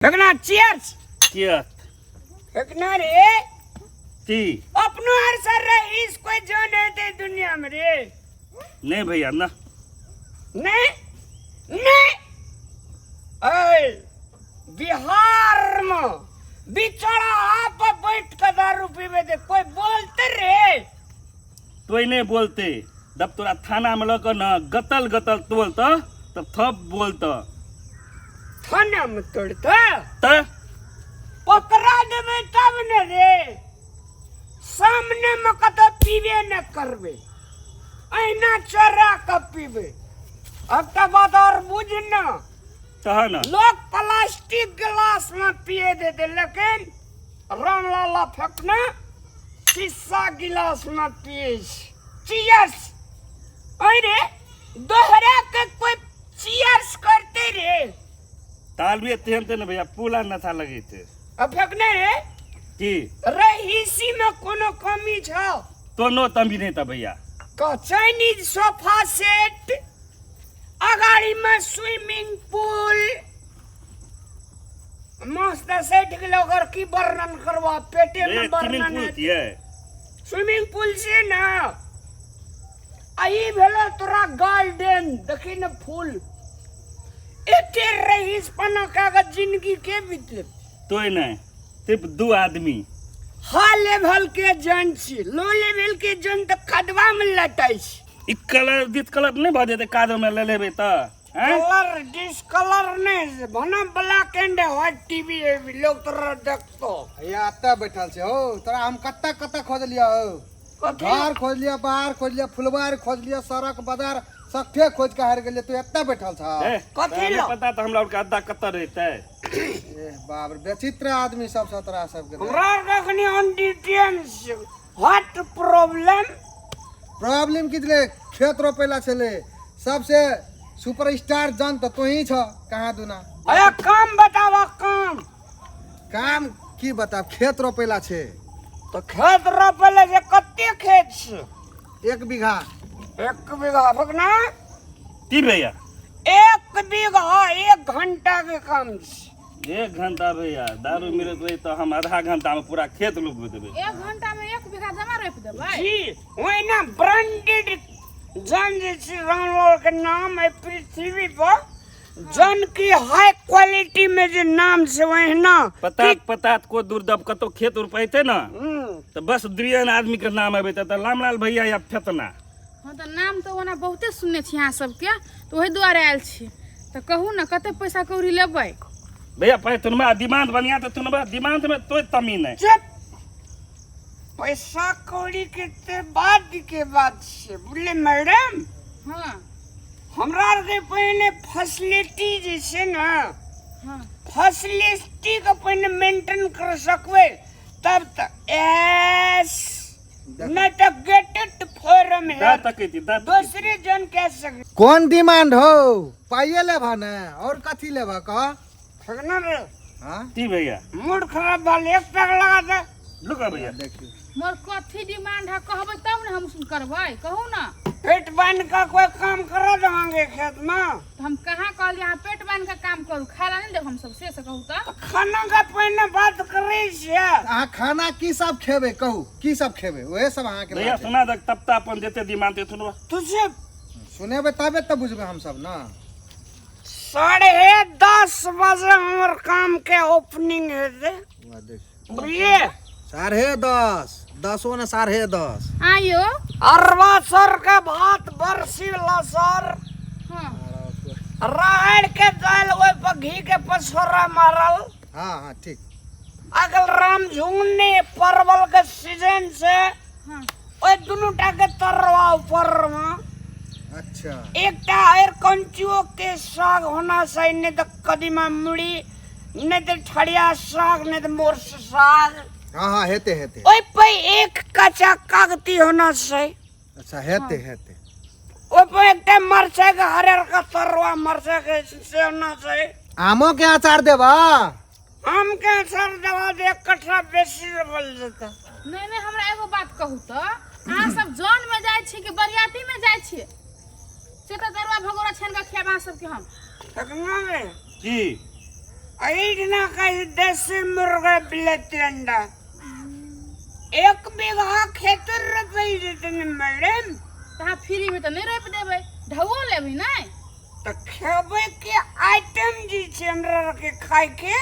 फेकना चीयर्स। कियत फेकना रे। की? अपनो हर सर रईस कोई जान है ते दुनिया में रे। नहीं भैया ना। नहीं नहीं, ऐ बिहार में बिचौड़ा आप बैठ के दारू पीवे दे कोई बोलते रे? तोय नहीं बोलते, जब तोरा थाना में लऽ कऽ न गतल गतल तोलत तब थप बोलत। थाना में तोड़ता त पकड़ा देबै तब ने रे। सामने में कतौ पीबे न करबै, अहिना चोरा के पीबै। अब तऽ बात और बुझ न। तहन लोग प्लास्टिक गिलास में पिए देते, लेकिन रामलाला फेंकना शीशा गिलास में पिए। चीयर्स। अरे दोहरा के कोई चीयर्स करते रे? तालबे तेहन ते ने भैया पुला नशा लगे थे। अब फेंकने रे। की? रहीसी में कोनो कमी छौ? कोनो तमी नहीं था भैया। का चाइनीज सोफा सेट, अगाड़ी में स्विमिंग पूल, मस्त सेट गेलो। ओकर की वर्णन करबा, पेटे में स्विमिंग वर्णन पूल है। छियै? स्विमिंग पूल से ना, आ ई भेलो तोरा गार्डन, देखी ने फूल। एते रहीस पना कागज जिंदगी के बीते। तोय नहीं, सिर्फ दू आदमी। हाई लेवल के जन छी, लो लेवल के जन तऽ खदवा में लटाइ छै। ई कलर दिस कलर नहीं भऽ जेतै कादो में ले लेबै तऽ? हैं? कलर डिसकलर नहीं, भना ब्लैक एंड व्हाइट टीवी है, लोग तोरा देखतो। भैया एतऽ बैठल छै हौ, तोरा हम कतऽ कतऽ खोजलियौ हौ। कथी? घर खोजलियौ, बाहर खोजलियौ, फुलवार खोजलियौ, सड़क बाजार सगठे खोज के हारि गेलियै, तू एतऽ बैठल छह। ए, कथी तोरा नहि लऽ? पता तऽ हमरा आरके अड्डा कतऽ रहितै? ए बाप रे, विचित्र आदमी सब छौ तोरा सबके। हमरा आरके अखनी ऑन ड्यूटी छै, what problem? Problem की छलै? खेत रोपेला छलै, सबसे सुपरस्टार जन तऽ तोही छह कहाँ दुना। अरे काम बतावा, काम। काम की बताब, खेत रोपेला छै। तऽ खेत रोपेला छै, कते खेत छै? 1 बीघा। 1 बीघा भगना? की भैया? 1 बीघा 1 घंटा के काम छै। 1 घंटा भैया, दारू मिलत रही तऽ हम आधा घंटा में पूरा खेत रोप देबै। 1 घंटा में 1 बीघा जमा रोपि देबै? जी, ओहिना ब्रांडेड जन जे छै रामलाल के नाम है पृथ्वी पर, जन की हाई क्वालिटी में जे नाम छै ओहिना। पता पता को दूर दब कतौ खेत रोपेतै ने तऽ बस दुइये आदमी के नाम अबै तऽ रामलाल भैया या फेतना। हँ तऽ नाम तऽ ओना बहुते सुनने छी अहाँ सबके, तऽ ओहि दुआरे आयल छी। तऽ कहू ने कते पैसा कौड़ी लेबै? भैया पहिले तुनबा दिमाग बढ़िया तऽ तुनबा दिमाग में तो तमी नहीं। चुप, पैसा कौड़ी के ते बाद के बात छै, बुझलियै मैडम? हाँ। हमरा आरके पहिने फैसिलिटी जे छै ने, हाँ, फैसिलिटी के पहिने मेंटेन कर सकबै तब तऽ एस, नहीं तऽ गेटेड फॉर्म है। दा तकै छी, दा तकै छी। दोसरे जन कह सके। कोन डिमांड हो? पाइए लेबह ने और कथी लेबह कह? ठगना रे। हाँ? की भैया? मूड खराब भल, एक पैक लगा दे। लुका भैया। देखियौ मोर कथी डिमांड है कहबै तब ने हम करबै, कहू ना। पेट बांध का कोई काम करा देंगे खेत में? तऽ हम कहाँ कहलियै अहाँ पेट बान्हि कऽ काम करू, खाय ला नहि देब हम सब से से कहू तऽ। खाना का पहले बात करे छियै। अहाँ खाना की सब खेबै कहू, की सब खेबै ओहे सब अहाँके भैया बात है। सुना दक तब तऽ अपन जते डिमांड ते सुनबा। तुझे सुनेबै तबे तऽ बुझबै हम सब ना। 10:30 बजे हमर काम के ओपनिंग हेतै। वाह, देख। बुझलियै? 10:30, दसो ने 10:30। आयो। अरवा सर के भात बरसी ला सर। हाँ। राहड़ के दाल ओहि पर घी के पसोरा मारल। हाँ हाँ ठीक। अगल राम झुंगनी परवल के सीजन से, हाँ, ओहि दुनू टा के तरवा ऊपर में। अच्छा। एकटा अरकंचुओ के साग होना चाहिए, नहीं तो कदीमा मुड़ी, नहीं तो ठड़िया साग, नहीं तो मोरस साग। हाँ हाँ हेते हेते। ओहि पे एक कच्चा कागती होना चाहिए। अच्छा, हेते हेते। ओहि पे एकटा मरचाई के हरियर का तरवा मरचाई के से होना चाहिए। आमो के अचार देबा? आम के अचार देबा तऽ एक कट्ठा बेसी रोपल जेतै। नहीं नहीं, हमरा एगो बात कहू तऽ अहाँ सब जन में जाइ छी कि बरियाती में जाइ छी? से तऽ दरुआ भगोड़ा छानि कऽ खियाब अहाँ सबके हम। तखना रे। की? एहिठिना कहै देसी मुर्गा बिलती अंडा। एक बीघा खेत रोपै जेतै ने मैडम। तऽ अहाँ फ्रीमे तऽ नहि रोपि देबै, ढौओ लेबै नहि? तऽ खेबै के आइटम जे छै हमरा आरके खायके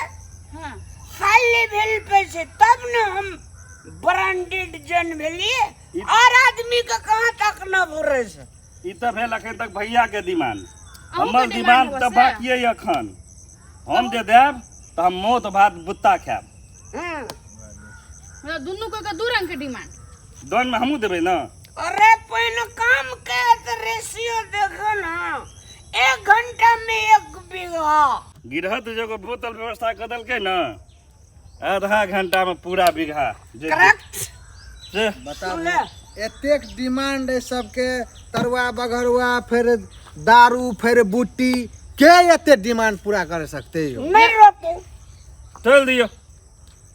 हाँ हाई लेवल पे छै, तब ने हम ब्रांडेड जन भेलियै। और आदमी के कहाँ तक न बुरै छै। ई तऽ भेल अखन तक भैया के डिमांड। अहूँके हमर डिमांड डिमांड तऽ होबे से? बाकी अइ अखन। हम जे देब तऽ हम मौत भात बुत्ता खायब। मतलब दुनू कोई के दू रंग के डिमांड। डन में हमहूँ देबै ने। अरे पहिने काम के तऽ रेशियो देखो ना, एक घंटा में एक बीघा। गिरहत जे एगो बोतल व्यवस्था कऽ देलकै ने, आधा घंटा में पूरा बीघा जे करेक्ट से बताबू सुने। एतेक डिमांड है सबके, तरुआ बघरुआ फेर दारू फेर बूटी, के एते डिमांड पूरा कर सकते हो? नहीं रोपू। चल दियौ।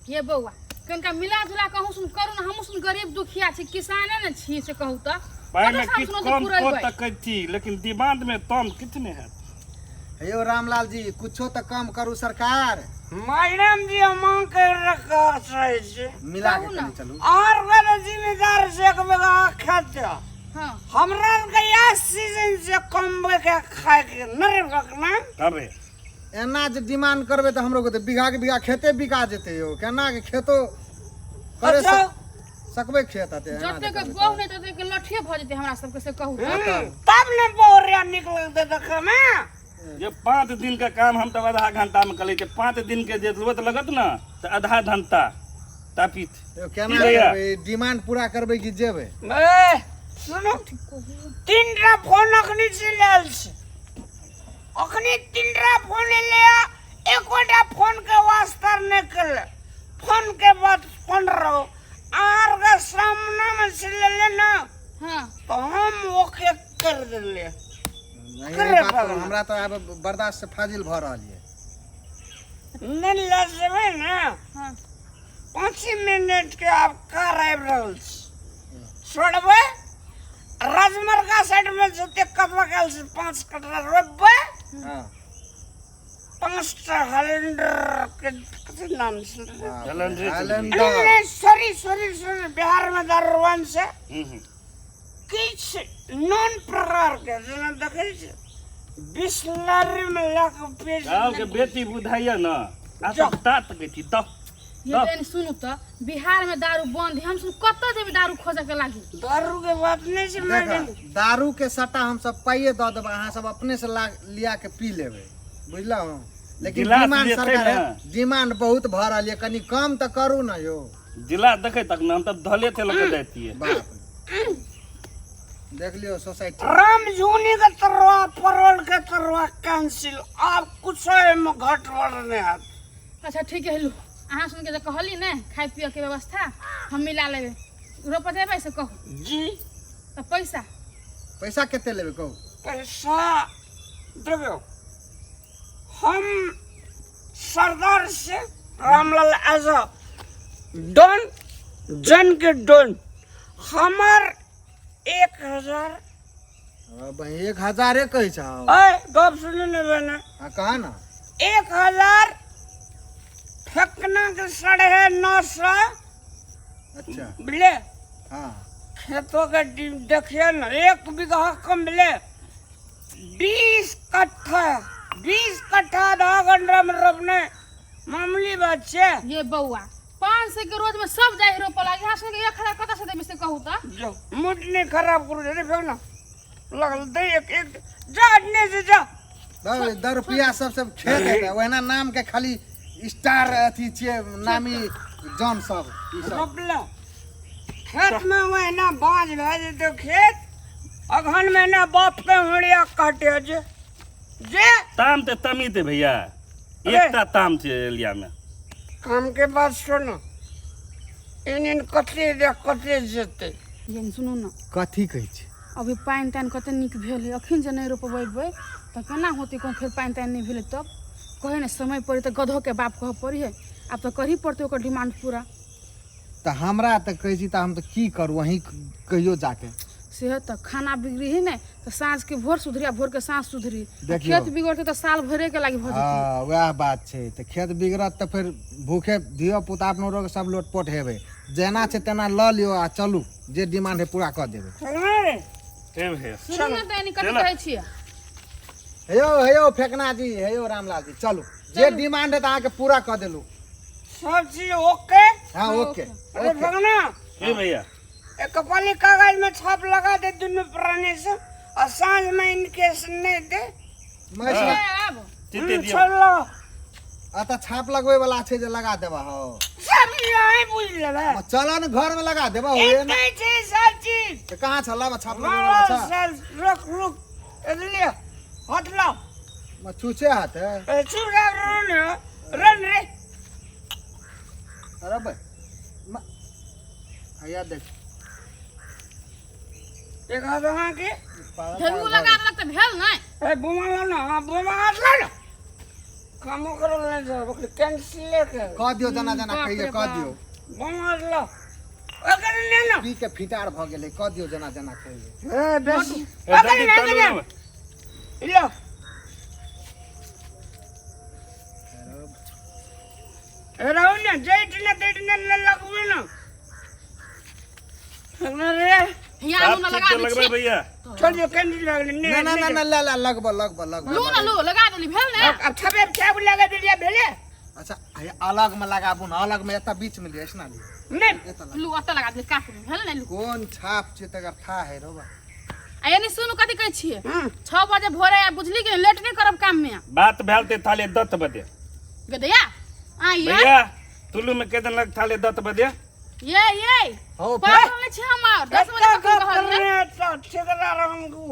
ये बौआ, कनिका मिला जुला कऽ अहूँ सुन करू ने, हमहूँ सुन गरीब दुखिया छी, किसाने ने छी, से कहू तऽ पाइमे कतऽ से हम किछु सुनौती कम कऽ पुरेबै? सकै छी, लेकिन डिमांड में तम किछु नहि हैत। हे यौ रामलाल जी, कुछो तऽ कम करू सरकार। मैडम जी, हम अहाँके रखा रहै छी। मिला के कहू ना। कनि चलू। और बड़ा जिम्मेदार से एक बीघा खेत है। हाँ हमरा आरके इएह सीजन से कमबै के खाय के नहि रखना। तबे एना जे डिमांड करबै तऽ हमरो के तऽ बीघा के बीघा खेते बिका जेतै यौ। केना के खेतो करे अच्छा। सकबै खेत अते एना जे जतेक करबै गहु नहि ततेक लठिए भऽ जेतै हमरा सबके, से कहू तऽ। तब ने बोरिया निकलतै देखै मे। जे 5 दिन के काम हम तब आधा घंटा में करै छियै। 5 दिन के जे जरूरत लगत ने तऽ आधा घंटा तापित। यौ केना की भैया? करबै डिमांड पूरा करबै कि जेबै? ए, सुनू, तीनटा फोन अखनी चलि आयल छै। अखनी तीनटा फोन एलै, एकोटा फोन के वास्ता नहि केले। फोन के बाद फोन रहो आर के सामना में से लेले ना। हाँ तो हम ओके कर देले। नहीं, करे ई बात भगवान। हमरा तऽ आब बर्दाश्त से फाजिल भऽ रहल ये। नहि लऽ जेबै ने। हाँ 5 मिनट के आब कार आबि रहल छै, छोड़बै राजमर्गा साइड में जते कदवा काल से 5 कटरा रोपबै। हाँ 5टा हलेंडर के कथी नाम छै? हाइलैंडर। हाइलैंडर। नहीं नहीं, सॉरी सॉरी सॉरी, बिहार में दारुवन से किछु नॉन प्रकार के जेना देखै छी बिसलरी में लऽ कऽ पेट। गाँव के बेटी बुझाइया ने आ सब तात कहै छी दह। ये तनी सुनू तऽ, बिहार में दारू बंद है, हम सुन कतऽ जेबै दारू खोजऽ के लागी? दारू के बात नहीं छै मैडम। देख, दारू के सट्टा हम सब पाइए दऽ देबै, अहाँ सब अपने से ला लिया के पी लेबै, बुझलहुँ? लेकिन गिलास डिमांड जे छै सरकार ने। डिमांड बहुत भऽ रहल यऽ, कनि कम तऽ करू ने यौ। जिला देखै तक ने हम तऽ धले थे लऽ के जाइतियै। बाप रे, देख लियौ सोसाइटी। राम झूनी के तरुआ परवल के तरुआ कैंसिल, आब कुछ एहिमे घट बढ़ नहीं हैत। अच्छा ठीक है, लू अहाँ सुन के जे कहली ने खाय पिय के व्यवस्था हम मिला लेबै। रोपऽ जेबै से कहू? जी। तऽ पैसा? पैसा कते लेबै कहू? पैसा देखियौ, हम सरदार से रामलाल एज अ डन जन के डन, हमर 1000। अब 1000 कहै छौ? अय गप सुनि लेबै ने। हाँ कहा ना। 1000 फेकना के 950। अच्छा। बुझले? हाँ। खेतों के देखिए ना, एक बीघा कम मिले 20 कट्ठा, 20 कट्ठा आधा घंटा में रोपने मामूली बात छै। ये बौआ, 500 के रोज में सब जाय रोपऽ लागी, अहाँ सुन के 1000 कतऽ से देबै से कहू तऽ? जो मूड नहीं खराब करू रे, फेक ना लगल दे एक एक जा अडने से जा। दस रुपया सब सब खेत हेतै, ओहिना नाम के खाली स्टार अथी छियै, नामी जन सब ई सब। रोपला खेत में वहिना बाँझ भए जेतै खेत, अगहन महीना बाप के हुड़िया काटे जे जे ताम ते तमी ते भैया। अरे। एकटा ताम छै एलिया में। काम के बात सुनो, इन इन कते दे कते जेतै। ये सुनू ने। कथी कहै छै? अभी पानि तानि कते नीक भेल है, अखन जे नहि रोपबेबै तऽ केना होतै? कहूँ फेर पानि तानि नहि भेलै तब कहै ने समय पड़ै तऽ गधो के बाप कहऽ पड़ी है। आब तऽ करही पड़तै ओकर डिमांड पूरा। तऽ हमरा तऽ कहै छी तऽ हम तऽ की करू, अहीं कहियो जाके। से तऽ खाना बिगड़ी ही नहि तऽ साँझके भोर सुधरी आ भोरके साँझ सुधरी आ देखियौ। खेत बिगड़तै तऽ साल भरेके लागि भऽ जेतै। हँ, वएह बात छै। तऽ खेत बिगड़त तऽ फेर भूखे धियो पुता अपनो रोग सब लोटपोट हेबै। जेना छै तेना लऽ लियौ आ चलू, जे डिमांड है पूरा कऽ देबै। चलना रे। हे भैया, सुनू ने, तऽ एनी कथी चलऽ। कहै छियै? हेयौ हेयौ फेकना जी, हेयौ रामलाल जी, चलू, जे डिमांड है तऽ अहाँके पूरा कऽ देलू। सब चीज ओके? हाँ, ओके। अरे फगना। हे भैया, एक कपाली कागज में छाप लगा दे दोनों प्राणी से और साँझ में इनके से नहीं दे। महेश। हाँ। आब चित्ते दियौ। चल लो। अतऽ छाप लगबै वाला छै जे लगा देबा हौ? सब नहीं बुझ लेबे। चल ने, घर में लगा देबा हो। एते छै सब चीज। तऽ कहाँ छ? लाबा, छाप लगबै वाला छ। चल, रुक रुक, ले हट लो। छुछे हाथ है। ए, चुप जा, रन रन रे। अरे बे, हैया देख। देखा दो हाँ के। ढेरू लगा देलक तऽ भेल नहि। ए बुमा लो ना, हाँ, बुमा हाथ लो ना, कामो करो ले जाओ, बकरी कैंसिल के कह दियौ, जना जना बाप कहिए रे कह बाप। दियौ। बुमा लो, अगर ले ना। पी के फिटार भऽ गेलै। कह दियौ जना जना कहिए। ए बस। ए, अगर जल्दी ले तलू ले ने। लो। ए रहू ना, जेठ ने तेठ ने ले लगबे ना लगना रे। हियाँ साफ आलू ने ठीक लगा से दै लगबै छियै। भैया। छोड़ दियो, कैंसिल लगले ने। ना ना ना ना, ले ले, लगब लगब लगब। लू ने, लू लगा देली, भेल ने? अब छबे छाप लगा दिया, भेले? अच्छा, हैया अलग में लगाबू ने, अलग में, एतऽ बीच में लिअ, ऐसना लिअ। नहीं। एतऽ लगा। लू, ओतऽ लगा देली कात मे, भेल ने? लू। कोन छाप छै तकर था है रोबा। आ एनी सुनू, कथी कहै छियै? हम्म। 6 बजे भोरे आयब, बुझली कि लेट नहि करब काम मे। बात भेल ते थाले 10 बजे। गदैया आ ये। भैया, तुलू में के दिन लग थाले 10 बजे? ये ये हौ। पागल नहि छै हमर, 10 बजे एत्ता कखन गप कहलियै? करने तो ठेकेदार हमको।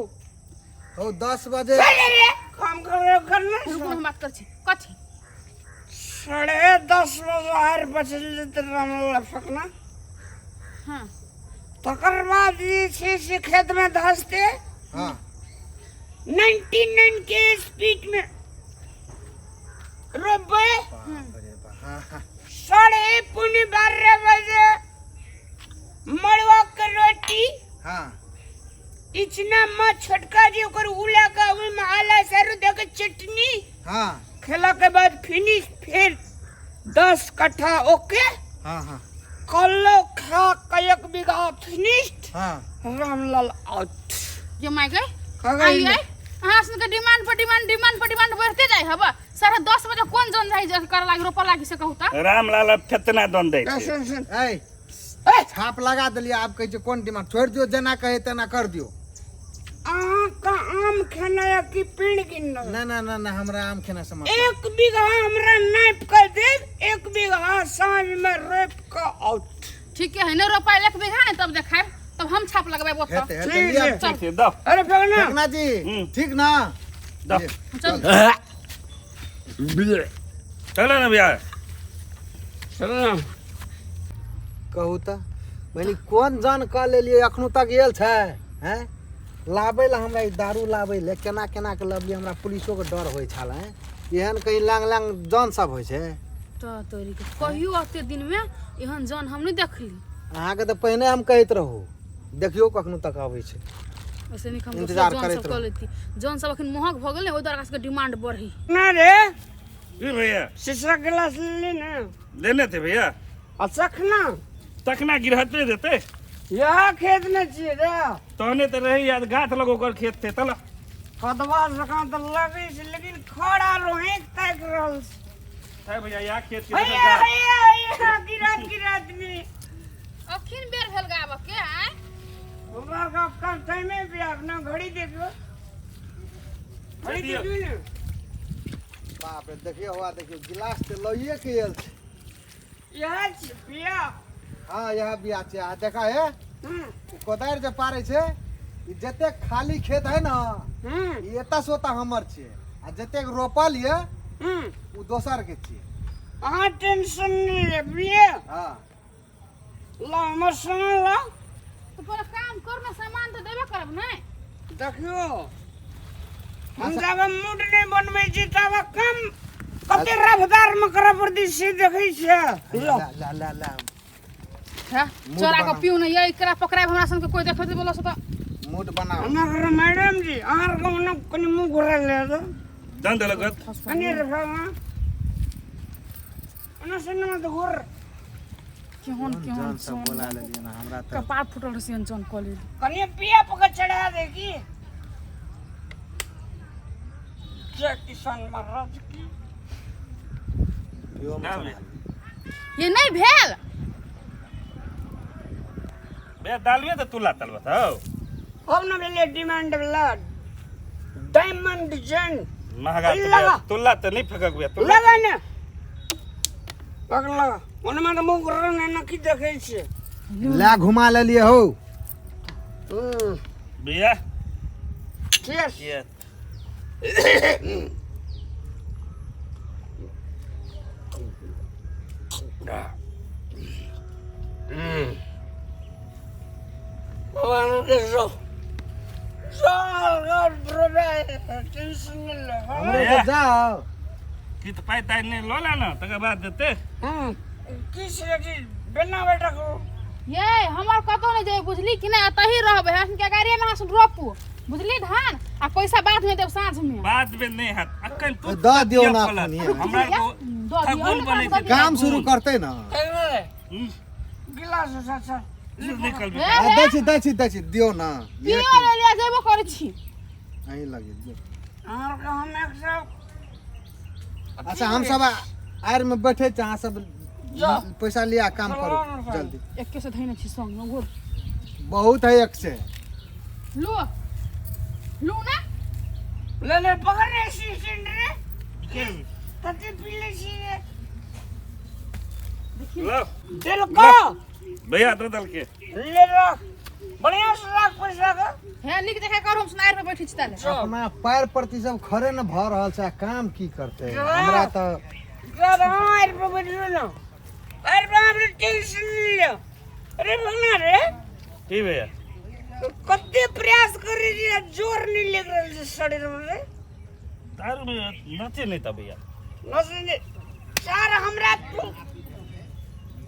हौ, 10 बजे। चले रे, काम करे करने। रुकू, हम बात करै छी। कथी? 10:30 बजे हार बचल जेतै रामलाल फकना। हाँ। तकर बाद जे छै से खेतमे धसते। हाँ। 99 के स्पीड में रोपबै। बाप रे बाप, हाँ हाँ। 11:45 बजे मड़ुआ के रोटी। हाँ। इचना माछ छोटका जे ओकर उला के ओहिमे आला सारू दऽ के चटनी। हाँ। खेला के बाद फिनिश, फिर 10 कट्ठा ओके। हाँ हाँ। कल्लो खा कयक बीघा फिनिश्ड। हाँ। रामलाल आउट। ये my गई। खा आई गई। आई अहाँ सबके डिमांड पर डिमांड, डिमांड पर डिमांड बढ़ते जाइ हब। 10:30 बजे कोन जन जाइ जे कर लागी, रोपऽ लागी, से कहू तऽ? रामलाल अब केतना दन दै छै? सुन सुन। ऐ, छाप लगा देलियै, आब कहै छै कोन डिमांड? छोड़ि दियौ, जेना कहै तेना कर दियौ। अहाँके आम खेनाइ या कि पेड़ गिनना? ना ना ना ना, हमरा आम खेना से मतलब। 1 बीघा हमरा नापि कऽ देब, 1 बीघा साँझ में रोपि कऽ आउट। ठीक है ने, रोपाइ 1 बीघा ने, तब देखायब, तब हम छाप लगबेब ओतऽ। हेतै हेतै। ठीक लिअ। छै। ठीक छै, दऽ। अरे फेकना। फेकना जी। हम्म। ठीक ना? दऽ। चल। चलो ने भैया। चल ना। कहू तऽ बहिनी, कोन जन कऽ लेलियै, एखनो तक आयल छै? हैं, लाबै लए हमरा ई दारू लाबै लए केना केना के लबलियै, हमरा पुलिसोके डर होइ छल। हैं, एहन कहीं लांग लांग जन सब होइ छै? तऽ तोरी के, कहियो ओते दिन मे एहन जन हम नहि देखली। अहाँके तऽ पहिने हम कहैत रहू, देखियौ कखनो तक अबै छै। ओइसे नीक हम दोसर इंतजार जन करैत सब कऽ रहू। लेती। जन सब अखन महग भऽ गेल ने, ओहि दुआरे सबके डिमांड बढ़ी। ना रे। जी भैया। शीशा गिलास ले ने। लेने थे भैया। आ चखना। तखना गिरहते देते। यह खेत में छियै रे। तहने तऽ रही याद, गाछ लग ओकर खेत थे तल। कदवा जकाँ तऽ लगै छै, लेकिन खड़ा रोहे ताकि रहल छै। है भैया, यहाँ खेत के हैया गाछ। हैया हैया, गिरत गिरत में। अखन बेर भेल गाबऽ के आँय? हमरा के कल टाइमे पे अपना घड़ी देखियो, घड़ी। देखियौ। देखियो ने। बाप रे, देखियौ हुआ, देखियौ, गिलास तऽ लइए के आयल छै। यह छी पिया। हाँ, यह बिया छै। आ देखा हे, हम्म। ओ कोदारि जे पारै छै, ई जतेक खाली खेत है ने, ई एतऽ से ओतऽ हमर छै आ जतेक रोपल ये ओ दोसर के छियै। अहाँ टेंशन नहीं ले, बुझलियै? हाँ। ला, हमर सामान ला। तऽ पहिले काम करू ने, सामान तऽ देबे करब ने। देखियो, हम जाबे मूड नहि बनबै छी ताबे काम कते रफ्तार में करऽ पड़तै से देखै छियै। ला ला ला ला। है मूड चोरा के बनाउ। पीऊ ने, ये एकरा पकड़ायब, हमरा संग कोई देखै बोला से तऽ। मूड बनाओ। एना करू मैडम जी, अहाँ आरके ओना कनि मुँह घुरा ले तऽ। दंड लगत। कनि रे बाबा। ओना से ना तऽ घुर। केहन केहन जान सब जन बोला लेलियै ना हमरा तऽ। कपार फुटल रहै से जन कऽ लेली। कनि पिया पकड़ चढ़ा दे की। जय किसान महाराज की। पियो ना बे। ये नहि भेल। बे दालुए तऽ तुला तलबा हौ। हम न भेलै डिमांड वाला डायमंड जन। महगा तऽ लगा। बे, तुला तऽ नहि फेकक बे, तुला। लगा ने। पकड़ लगा। ओनमे तऽ मुँह घुरल नहि ने की देखै छियै। लै घुमा लेलियै हौ। भैया। Cheers. ये। हमरो के जाओ। की तऽ पाइ ताइ नहि लऽ ले ने तकर बाद देतै। की से जी बिना बेटा को। ये हमर कतौ नहि जेबै बुझली कि नहि, एतही रहबै। हमरा सबके गाड़िए में अहाँ सब रोपू बुझली धान, आ पैसा बाद में देब साँझ में। बाद में नहीं हैत अखन तू दऽ दियौ ना पड़त। अखन ये। हमरा दऽ को दियौ, ठगुन ने बनै छै, दऽ दियौ। काम शुरू करतै ना। गिलास अच्छा निकल हे, आ, हे, दै छी दै छी दै छी दियौ ना। पियो ले लिया जेबो करै छी। अहीं लगे दियौ। अहाँ हम एक सौ। अच्छा हम सब आड़ में बैठे छी, अहाँ सब पैसा लिया काम करू जल्दी। एके से धैने छी संग में घोर। बहुत है एक से। लो लू ना। ले ले पकड़ रे सीसन रे। तते पी ले छी रे। लो दिल को भैया दे दल के। ले रख बढ़िया से रख पैसा के। हे नीक जकाँ करू, हम सुनार में बैठै छी ताले। अपना पैर प्रति सब खड़े न भऽ रहल छै, आ काम की करतै? हमरा तऽ जब हम आर पर बैठलो ना, आर पर हमरा टेंशन नहीं लियो। अरे भगना रे। की भैया? कते प्रयास करै छी, जोर नहीं लग रहल छै शरीर में रे। दारू में नचे नहीं तब भैया। नचे नहीं। सर हमरा तू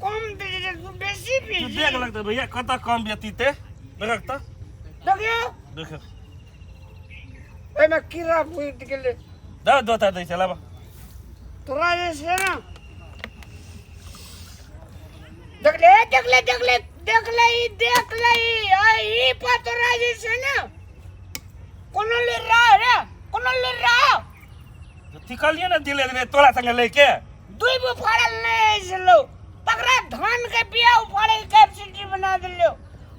कम दे दे, तू बेसी पी। तू देख लगतै भैया कतऽ कम व्यतीते। देखक तऽ। देखियौ। देखियौ। एहिमे कीड़ा फूटि गेलै। दऽ दोता दै छै लाबऽ। तोरा जे छै ने देख ले, देख ले, देख ले, देख ले, ई देख ले, ई, आ, ई पर तोरा जे छै ने कोनो ले रहा रे, कोनो ले रहा। तिकलिए ने दिले रे तोरा संगे लेके। दुई गो फाड़ल नहि अछि लो, तकरा धान के बिया उफाड़े के कैपेसिटी बना देलियो।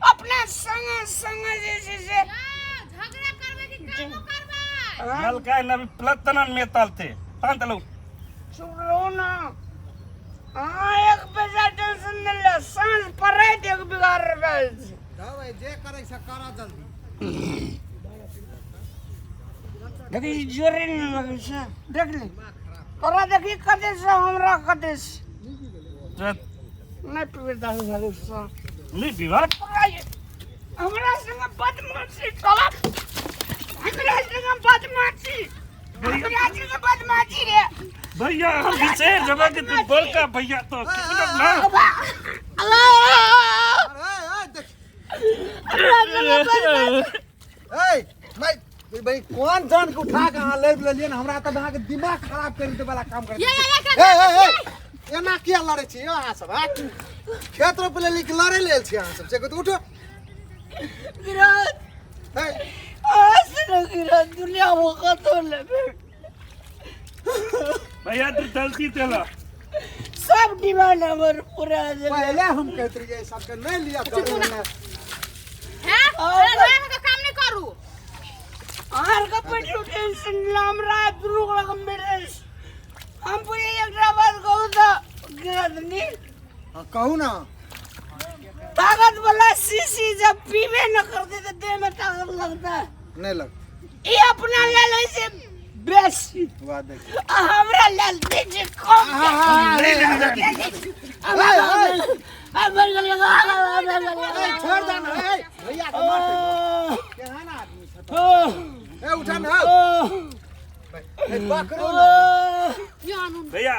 अपना संगे संगे जे छै से झगड़ा करबै कि कामो करबै? नलका नबी प्लतनन में तलते तान तलौ। चुप रहो ना। हाँ एक पैसा टेंशन नहीं ले, साँझ पड़े एक बीघा रुपया। दबै जे करै से करऽ जल्दी। देखी जोरे नहीं लगै छै, देख ले तोरा देखी कते से हमरा कते से। नहीं पीबे दारू दारू से। नहीं पीबा? हमरा संग बदमाशी चला, हमरा संग बदमाशी, हमरा संग बदमाशी रे। भैया हम विचार जबा के तू बड़का भैया तो कितना ना। अरे ए देख। ए भाई भाई कौन जान के उठा के अहाँ लाबि लेलियै ने, हमरा तऽ अहाँके दिमाग खराब करि दै वाला काम करै ये, छी। ये, ये, ए, ए, ए, एना किया लड़ै छी यौ अहाँ सब? हाँ? खेत रोपै लेल कि लड़ै लेल छी अहाँ सब? से कहू तऽ उठू। गिरत। ए। अहाँ गिरत, दुनिया में कतौ लेबै। भैया तू गलती तेला। सब डिमांड हमर पूरा देबै। पहिले हम कहैत रहियै सबके नहि लिअ करू ने। हैं? अरे राम के काम नहि करू। अहाँ के पैसा टेंशन नहि, हमरा दुनू गोरा के मेरे। हम पूरे एकटा बात कहू तऽ गिरत नी। हाँ, कहू ना। ताकत वाला शीशी जब पीबे न करते तो देह में ताकत लगता है। नहीं लगता। ये अपना ले ले से बेसी। वाह देखिए। आ हमरा ले ले से कम। हाँ, छोड़ दे ना, ए, भैया के मारते। केहन आदमी छै तो? ए, उठा ना। ए, पकड़ो ना। भैया।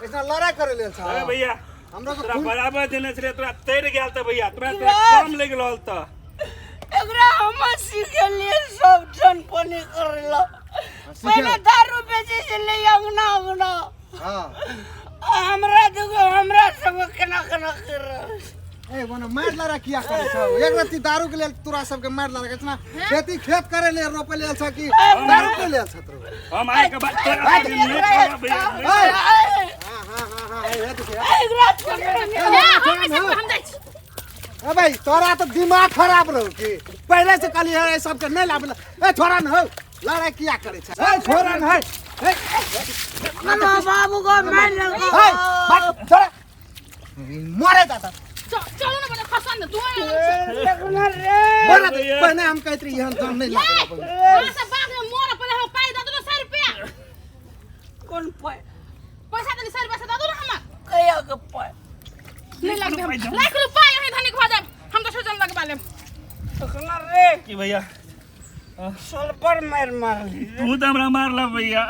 ऐसा लड़ाई करे लेल छ। अरे भैया। हमरा के तोरा खून बराबर देने छले, तोरा तैर गेल त भैया, तोरा तोरा कम लागि रहल त। हम सीखलिए सब जन पानी करेला। पहले दारू बेचे छलै अंगना अंगना। हाँ। हमरा दुगो हमरा सब केना केना कर रहल। ए बना मार लड़ा किया करे छौ? एक रत्ती दारू के लेल तोरा सबके मार लड़ा इतना खेती खेत करे ले रोपे लेल छ कि दारू के लेल छ तोरा? हम आइ के बाद तोरा सबके नहि छोड़ब भैया। हां हां हां हां, हे देखिए। एकरा छोड़। ए, हम नहि सकबै, हम जाइ छी। ए भाई, तोरा तो दिमाग खराब रहो कि पहले से कहली है सबके नहीं लाबे। ए छोड़ा न हो, लड़ाई किया करे छ? ए छोड़ा न है। ए बाबू को मार लगो। ए भाग, छोड़ा मरे दादा। चलू ने बने खसन दे, तू आना। देखना रे। मरे दे, पहले हम कहत रही हम जान नहीं लाबे। अहाँ सब बाघ में मोर पहिले हम पाइ दऽ दू ने 100 रुपया। कोन पाइ? पैसा देली 100 रुपया से दऽ दू ने हमरा। कहिया के पाइ? नहि लगबे हम। लाख रुपया अहीं धनिक भऽ जायब, हम दोसर जन लगबा लेब। देखना रे। की भैया? सलपर मारि मारली। तू तऽ हमरा मारल भैया।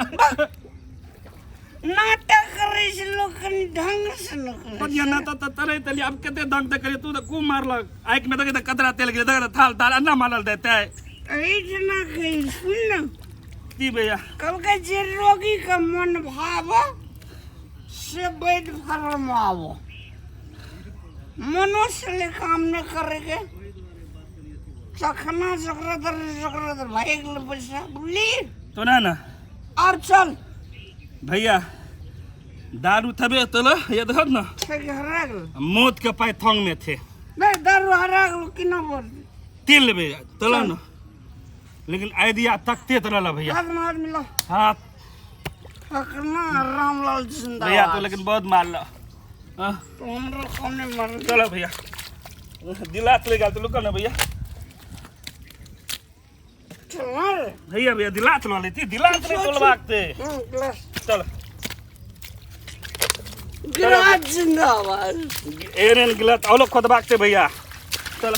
नाटक करै छै लोक, कनि ढंग से न करै। बढ़िया ना तऽ तरे तली आब कते दंग तऽ करे, तू तऽ खूब मारलक। आँखि में देखे तऽ कतरा तेल गेलै, देखे तऽ थाल थाल अन्ना मारल देतै। एहि जेना कहै सुन ने। की भैया? कहलकै जे रोगी के मन भाव से वैद्य फरमाव। मनुष्य ले काम न करेके चखना चक्रधर चक्रधर भाई गेल पैसा बुझली। तो ना ना। आब चल। भैया दारू थबे तोल ये देखत ना। ठीक हरा गेल। मौत के पाय थोंग में थे। नहीं दारू हरा गेल कि ना बोल। तेल लेबे तोल ना, लेकिन आइडिया तकते तोल भैया। हाथ में हाथ मिला। हाथ पकड़ना रामलाल जिंदाबाद। भैया तो लेकिन बहुत मारल। हाँ। तो हमरो कौने मारल। चलो भैया दिला चले गेल तो लुको ना भैया। चल भैया भैया दिला चलो लेती दिला चले तोलबाक ते। ग्लास। चल। गिलास जिंदाबाद। एरन गिलास औलो खोदबाक ते भैया। चल।